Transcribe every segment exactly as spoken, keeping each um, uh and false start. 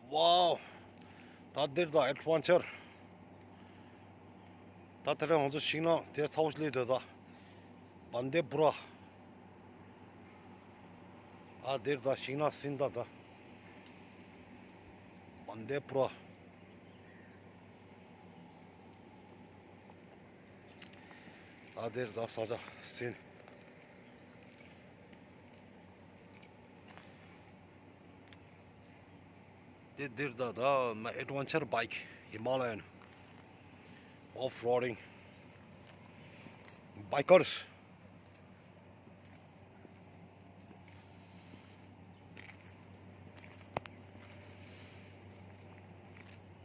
Wow. ད་འདིར་ད་ཨེ་ཌི་ཝེན་ཅར། ད་དེ་རིང་ང་ཚོ་ཤིང་ནགས་དེ་ཚ་བོ་ཞིག་སླེབས་འདུག་ད། བན་དེ་པུ་ར། ད་འདིར་ད་ཤིང་ནགས་ཟིན་ད་ད། བན་དེ་པུ་ར། ད་འདིར་ད་ས་ཆ་ཟིན། དེ་འདིར་ད་ད་my adventure bike Himalayan off-roading bikers.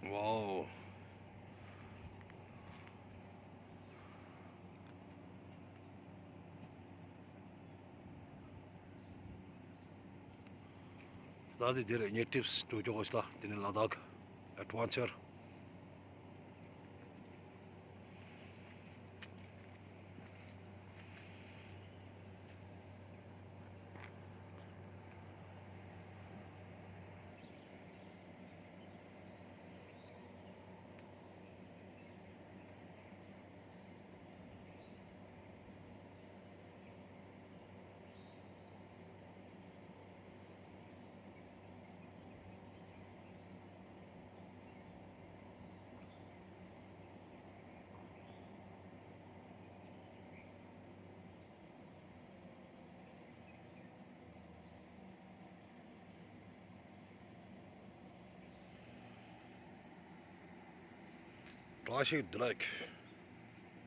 Wow. ད་དེ་འདིར་ངའི་ཊིབ་སི་སྤྲོད་རྒྱུ་གོ་ཤ་ད་དེ་ནི་ལ་དྭགས་ཨེ་ཌི་ཝེན་ཅར། བཀྲ་ཤིས་བདེ་ལེགས།